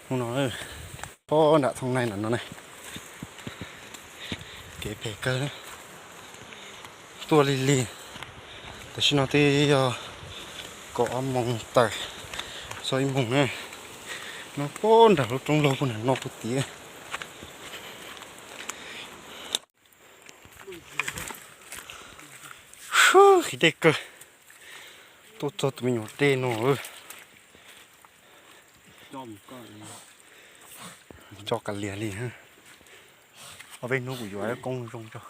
Hnub no, pob nram Thoob Naim no ne, kev phem kawg na. Tuaj lig lig, tam sim no twb yog kaum ob moos tawm, txog ib moos na. No pob nram lub roob laug puag nram no puag tid. Qhib dej kawg, tuaj txog tus me nyuam dej no. Tso kav liam li. Ob peb hnub kuv yuav koob zoo tso.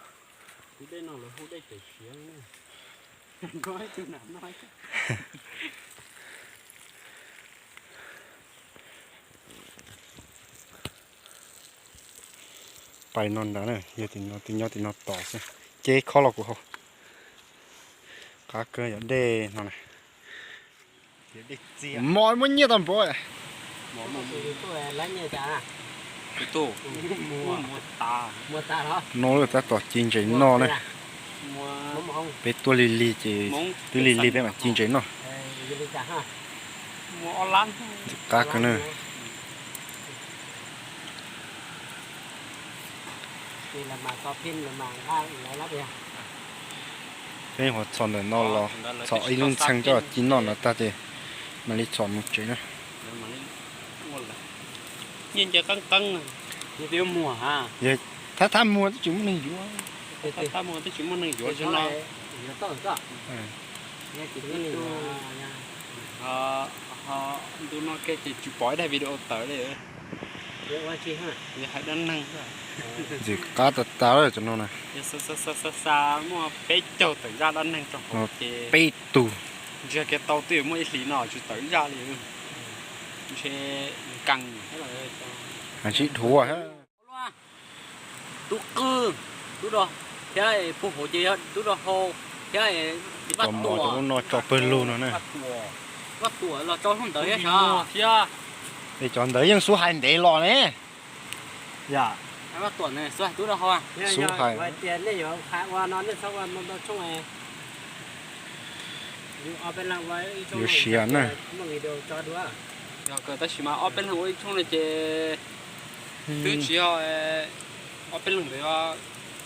Pais no ntag na, yog tim no, tim nyob tim no tos xwb. Ces khob los kuv haus. Qab kawg yog dej no na. Mos muab nyiaj tau npaum. No tab tom ci ntses noj na. Peb tuaj lig lig ces twb lig lig peb mam ci ntses noj. Ntxim qab kawg na. Peb nyuam qhuav txhom ntawm no los, txhom ib lub ntxhee coj ci noj no tag ces mam li txhom mus tsev na. Thab thab muag twb tsis muaj neeg yuav. Ntu no kiag ces tsis pom ib daim video tawm li. Yog hais dab neeg. Ntxim qab tas tas lawm cov no na. Xa xa muaj peb caug tawm zaj dab neeg rau hauv ces peb tug. Ntshe kiag tau twb yuav muaj ib hlis no tsis tawm zaj li. Ntshe nkees. Sib dhuav. Tub qwj, tub do, thiab puag hauv ces yog tub do hau, thiab cov mov cov lub no tso pawg lug no na. Vaj Tuam los tso hauv ntawd thiab sav. Es cov ntawd yeej xub hais ntev los ne. Yam, Vaj Tuam xub hais tub do hau. Xub hais. Tias nej yuav ua no nej txhob ua ntau ntau tshooj. Yuav siav na. Yog kawg tab sis mas ob peb leeg ua ib tshooj no ces twb tsis yog ob peb leeg ntawd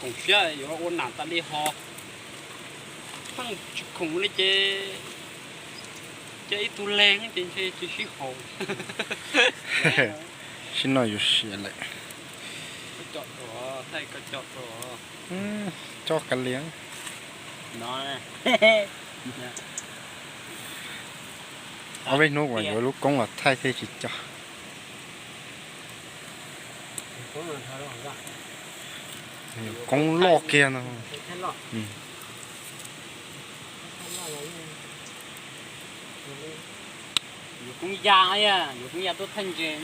koom siab yuav ua nam tas li ho. Pheej tsis khoom li ces cia ib tug leeg ces ntshe tsis sib haum. Sib noj yuav siav lawm. Coj kav liam. Ob peb hnub uas yuav lub koob los thaij thiaj tsis coj. Koob loj kiag no. Yuav koob ya, yuav koob ya tuaj thaij ntses.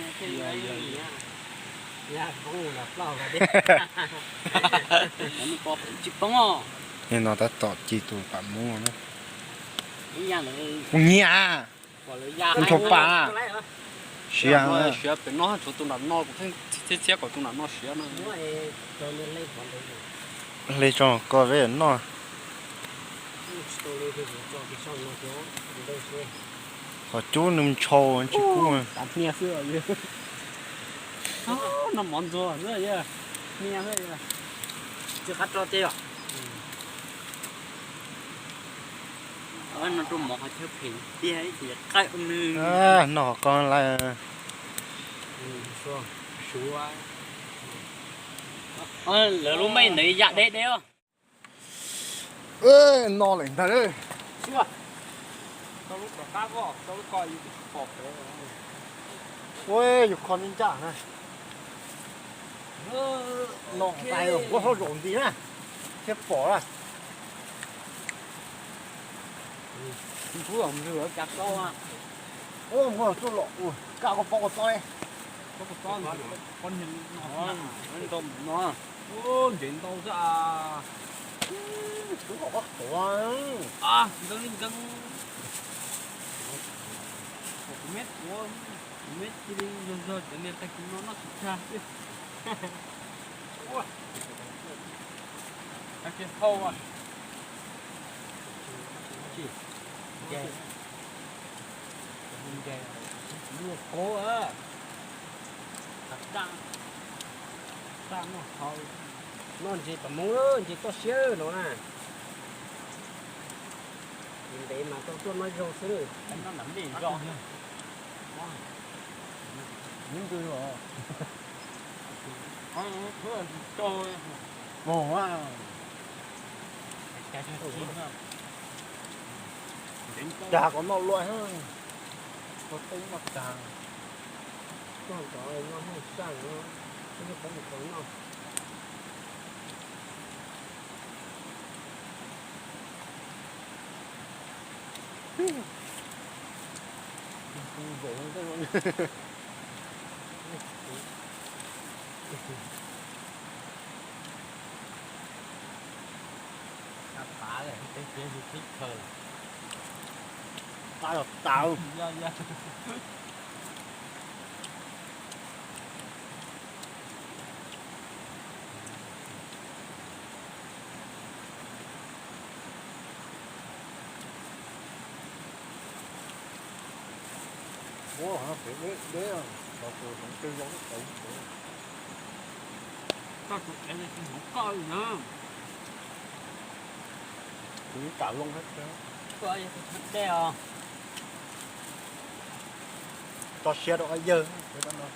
Tsis poob os. Nim no tab tom ci tus pam Hmoob na. Koob ya, koob ya. Nrho pa. Siav, siav pem no, tshuav tus nram no, kuv pheej txhiab txhiab kom tus nram no siav no. Hle tso koj peb noj. Qhov cub nws ntshau tsis kub. No mov ntxuag xwb, tsis qab tso tiag. No rau mov qhov chaw phem tiag ib chim qaij ua nws. Noj qos lawm. Lawv lub meej ntawd yam deb deb. No lawm ntag. Ua yus kho li ncaj na. No tais nquab hauj zaum nti na, thiab pom na. Ua muag tuaj los kaj koj pob koj tob li. Ntau no, ntsev ntau xwb. Tub kom koj tuav. Nkeeb li nkeeb. Kuv me tuav, kuv me cia li zog zog cov niag tag kis no noj tsis tag xwb. Tag kis hau. Luag qauv. Noj ntses pam moov, ntses toj siab no na. Ntev mas tau tuaj noj zaug xwb. Dag kom noj luaj, ua teb noj tag, noj ntov noj hauj saj, peb peb mus tau noj. Pab los tas. Ua pem deb deb, los tus hloov tej zoo ib qev. Koj tus ev tsis hmoov koj li na. Kuv ib kam loo thiab. Koj yog tus thab dej os. Tso siab rau ob yawg no.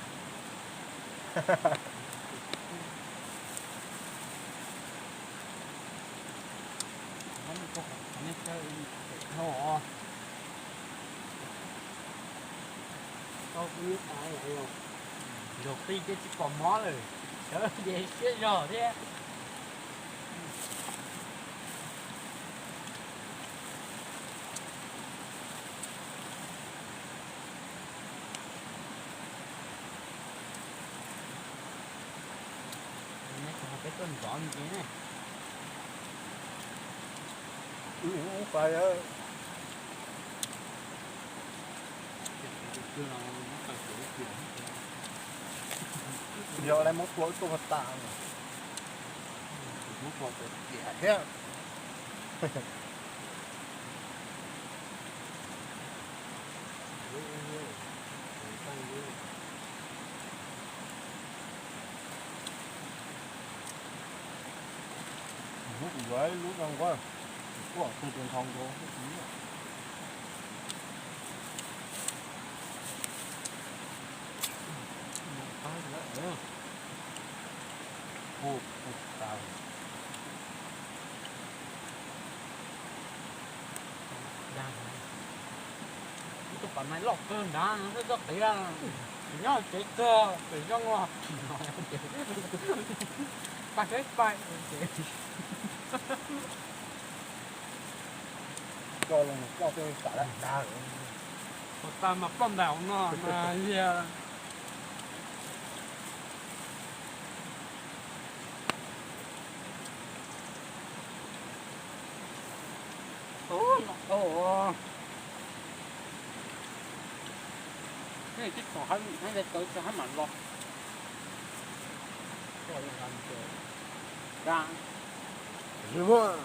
Nrog qij ces tsis pom mob lawm, sawv ces siab zog thiab. Peb tuaj ntxov ntxiv ne. Yog lawv muab tua tuaj tas, muab tua tiag thiab. Hnub kuv yuav ib lub zoo nkuaj, kuj tug tus ntho nkaus. Tus pam nai loj kawg nrad no twb txoj qiv, nyob tsev kawg pem zoo los. Pais saib pais. Coj los coj tej kam laj dag. Puas tas mas ploj ntais hauv no mas liag. Ub, no tau. Tej tib tom hab tawv tsis hab mam los. Da. Luaj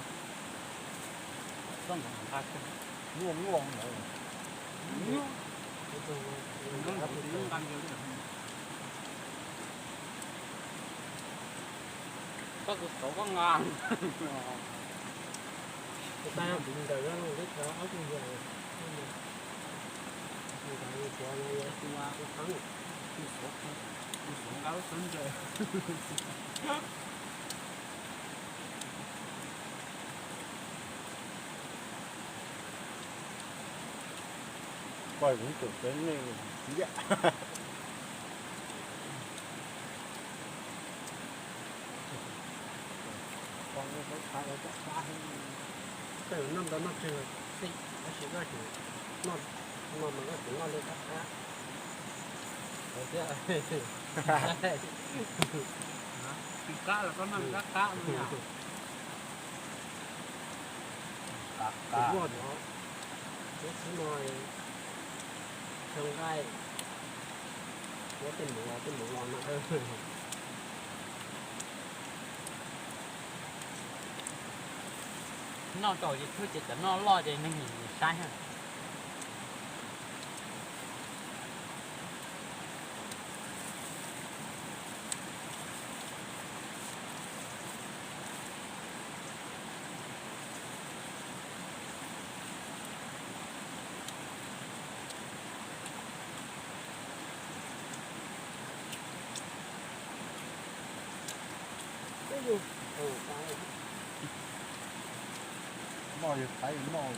luaj ntawd. Koj tus xauv koj nqa. Tus tais ntawd ob tug yog, tus tais tus xauv, tus xauv nqa lub xauv ntsaws. Pais kuv tseem peb nej ntag. Tej noj ntau noj tsawg xij, tab sis koj tseem noj, no mas koj tseem noj li qab qab. Tsis qab los koj noj li qab qab no yom. Qab qab. Kuv muaj cov, kuv xwb no, xyoo nqaij, muab tej mus los tej mus los no. Noj rau ces thwb ces cov noj loj ces neeg nim saib. Noj yog qhaib noj.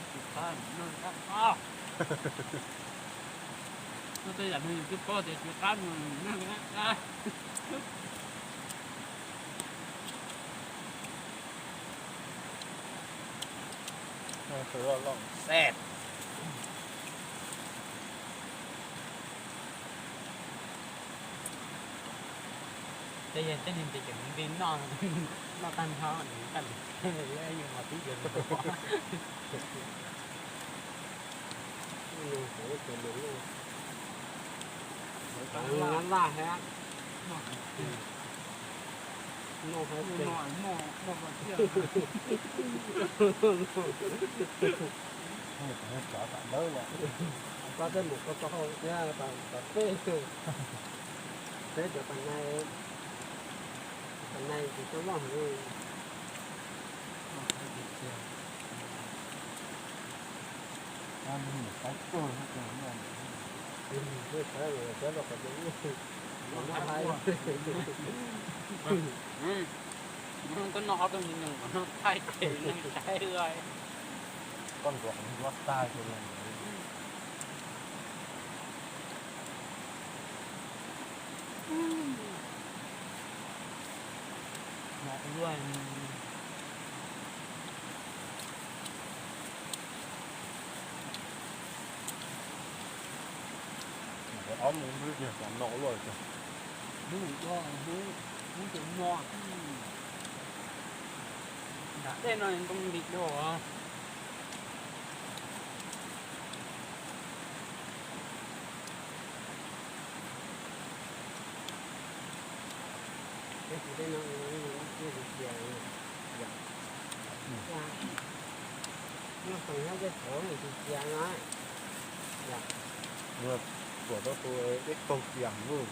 Tsis qab, noj qab qab. Muaj tej yam neeg yus twb paub tias tsis qab mas noj qab qab. Sawv loj loj xej. Tej yog tej neeg ces cem nti noj, noj tag nrho nws tag nrho, yus mas tib yus nws. Vaj hab, noj hab, noj hab tiag. Cov tam dawb los, koj tej mus koj tau hau thiab, tam peb, peb cov tam nai, tam nai ces cov loj heev. Koj noj ob tug me nyuam kom noj thaij ces neeg saib. Koj ntuav qhov ncauj tag. Ob mus ntub tiag, no luaj tiag. Hnub ua, hnub, hnub twg no, nram dej no ntoo ntim dua. Peb tus dej no ua ib tus cia, noj xeem nyob dej tshauv tus cia no. Tuam tau tus dej kaug cia mus.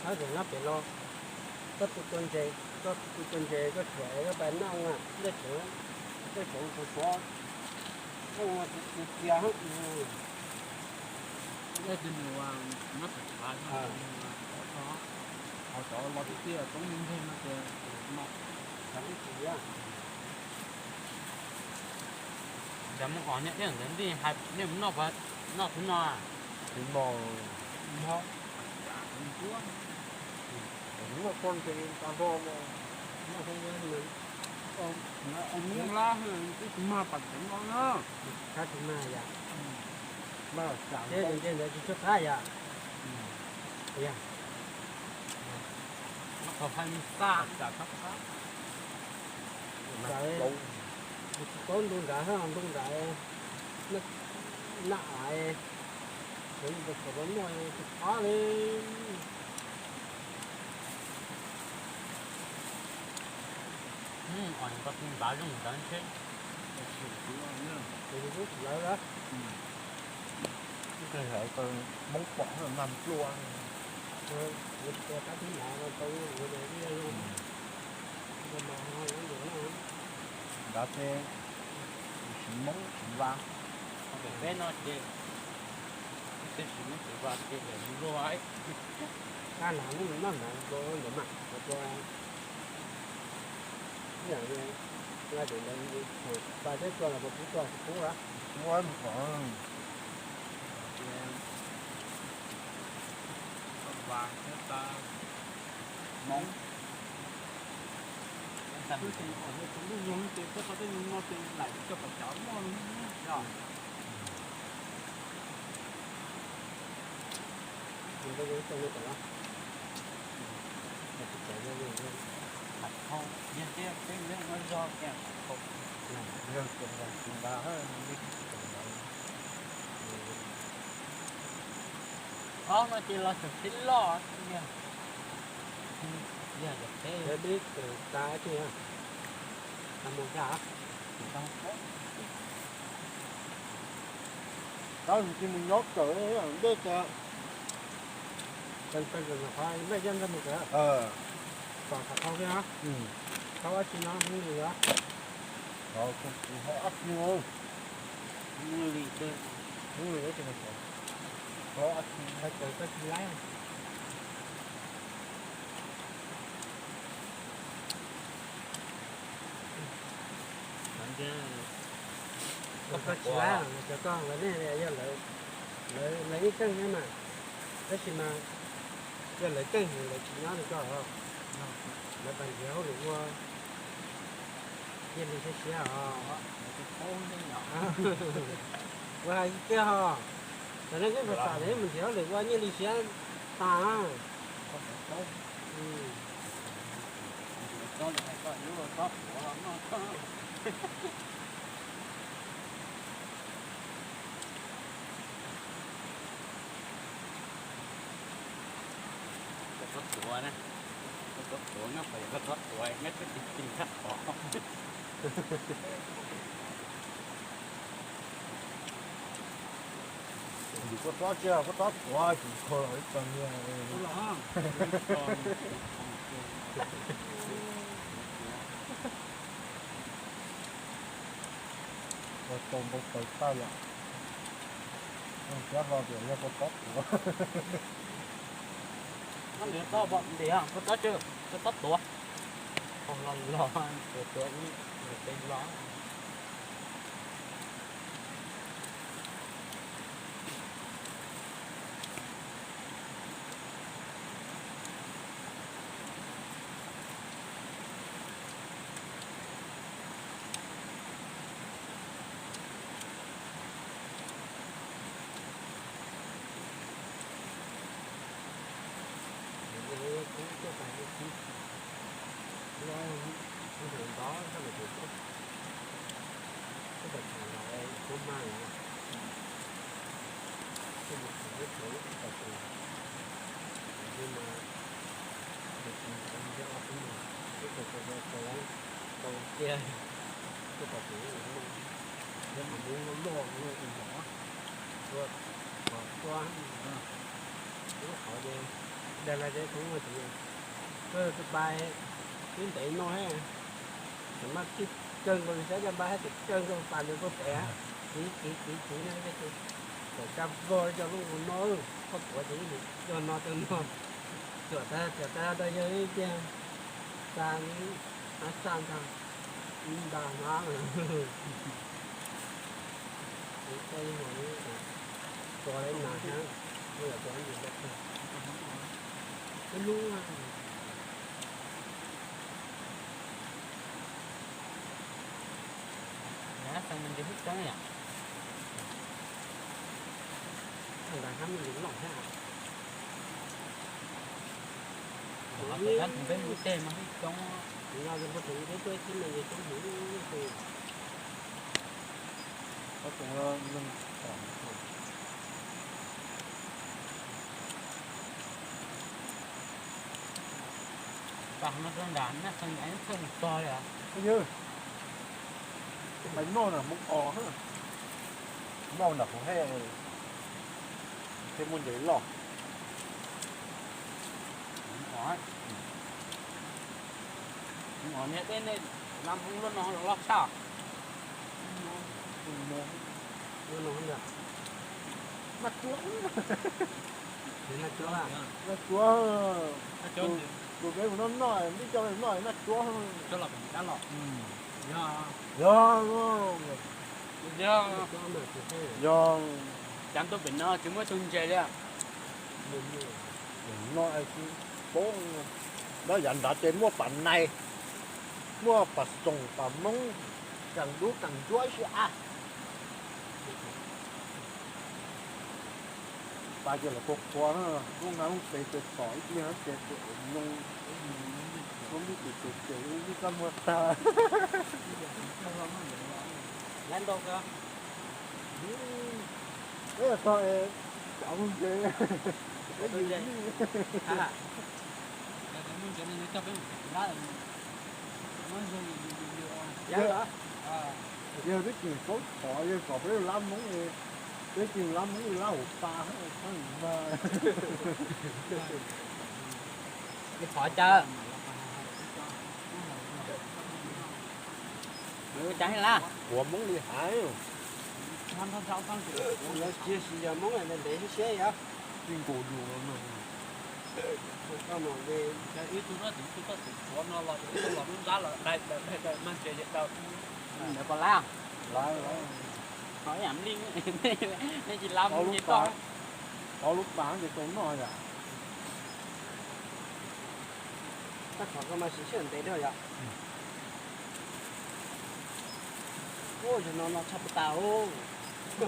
Nyob pem los, koj tu tua ntses, koj tu tua ntses koj tshuam koj pais noj dej tshauv, dej tshauv tsuag tsuav, tus cia. Dej twg nws nyob pem tshav, ho cov los tiaj tiaj toob nteg no ces no. Cas muaj qos niaj dej ntawd ntij, hais nej mus noj, noj xwb no. Xwb no. Noj poj ntses tag nrho no. Noj lab twb tsis mag pam tseev no na. Qab tsis mag yom. Mag ntses ntawd tsis tshua qab yom. Qhov phaj xaj. Tsis paub ntu nrad, ntu nrad, naj av, cov npua tshuav noj tsis qab li. Os, koj tij npav zoo ntawd ntshe. Lawv, Hmoob pom mag npluaj. Nrad ces siv Hmoob siv Vaj. Peb no ces, peb siv Hmoob siv Vaj ces lawm npluaj. Kab no noj nrad npluaj ntawd mas, ua tus, ib yam li, tus ntawd thaum pas peb tua los puas pub tua tsis pub a? Pub mus kom Vaj thiab tas Hmoob. Tus lub zoo ces peb qhov tej no ces laim coj kom cov muaj yog. Tus ntawd zoo tau no tom no. Yog tsis txawv yog zoo, yog tsis txawv yog zoo, yog tsis txawv yog zoo, yog tsis txawv yog zoo. Ob no ces los tseem peb loj, yog, yog tseem peb. Peb tseem tas tiag, tas mus tas. Tab sis cia mus nyob kawm dej tas. Tag kawm nyuam qhuav mej coj nrog mus kawm. Tom qhov thau kiag, thau ab tsi no hnub nws yuav. Thau ab tsi no. Li, li, koj tsis laib. Koj tsis laib, cov koj ua nej yog lawv, lawv yeej keej thiab mas, tab sis mas yog lawv keej lawv tsis nyob li koj, lawv pab nrhiav hauj lwm ua nyiaj li siab siab os. Ua hais tiag os, tam no peb pom xam mus nrhiav hauj lwm ua nyiaj li siab tas. Koj txhob tuav na, koj txhob tuav no, koj txhob tuav nyob twb ti ti thaj qhov. Yus koj txhob tsiaj koj txhob tuav tsis kho los ib txog nyiaj. Ua tau npau taws tag yom. Cab hlo tias yog koj txhob tuav. Koj txhob, koj txhob tuav, koj txhob tuav, tuav ib, tuav ib los. Tau kiag, koj pom kuv loj loj no tus zos, ua, ua, lub qhov ces dag lais ces kuv ua tus, koj tus pas twb ntev no, tam maj tij kawg nkaus li saib caj npab hab tseem kawg nkaus pas ntawd puag pem, tiv tiv tiv tiv no, txawm caj vog coj lub no, koj tuav ces ib nim coj no coj no, tuam tas tuam tas rau yawg ib tiag, tas hab xaj ntag, ib nta hmab. Tuav li nas thiab, tuav li ntawd, ib lub. Nab xees mas ntshe hwj tseeb yom. Ntas hab me ntsis loj thiab. Tus dab tus npeb mus tej mas hwj tseeb. Tus no ces npua tus npeb tuaj ib tib no ces coob heev. Tam no rau nram Naj Xees ib txheej tog li. Yawg, pais noj na Hmoob os, noj nram Hmoob Hej, thiaj muaj ntses loj. Hmoob os, niag dej nej lab Hmoob lub no los loj tshaj. Naj Cuab, Naj Cuab, tus peb mus noj noj, ib co noj Naj Cuab. Yog, yog, cas tuaj pem no tsis muaj ib tug ntses li. Noj, pab, nyob yav nrad ces muaj pas nais, muaj pas xoom pas moob, kas ntub kas ntsuab ib si a. Pas ces lawv qhuas qhuas na, lub nqa lub tes ces tom ib pliag ces tus nyoo, lub ntuj tes tes ces lub ntuj kab muag tag. Lawv ntau kawg. Peb tog es cov mus ntses, peb mus ntses, yawg twb tseem paub thov yawg kom peb lab Hmoob, peb tsis lab Hmoob lab hauv pas, li qhov cas, cas la, ua Hmoob li hais. Lawv tsis yog Hmoob ntev ntev siab siab yog. Tij nkaus yus no. Ib tug no tim tug toj tim tshuav no los ib tug los lub nrab los dai dai dai dai mas ntses daws. Ntawd puas lab? Lawv, lawv. Qhov ib yam li nej tsis lab mus ces toj. Ob lub pas ces tau noj yom. Tab tom koj mas siv sij hawm ntev thiab yom. Ua yog no no tshaj puas tas os. Ua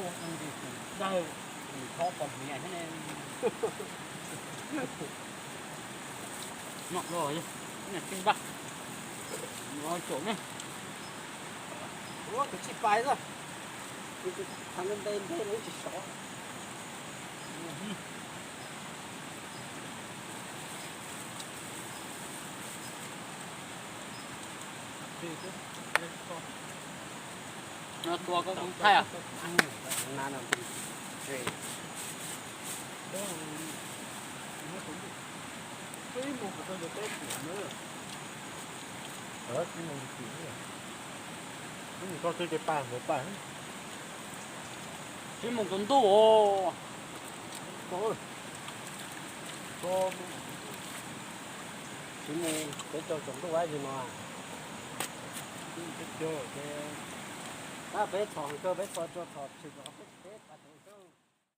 tus ntsis tus dawg, tus thov pom hniav thiab ne. Noj los, noj tsis npaj. Noj caum ne. Ua tus tsis pais xwb. Tus thav nte nte nte los tsis sov. Tua koj thaij. Tsis mus tsaus ntuj. Tsis mus peb caug tsaus ntuj ua li no. Tab peb txhom kawg peb txhom tso txhom tsis tau peb peb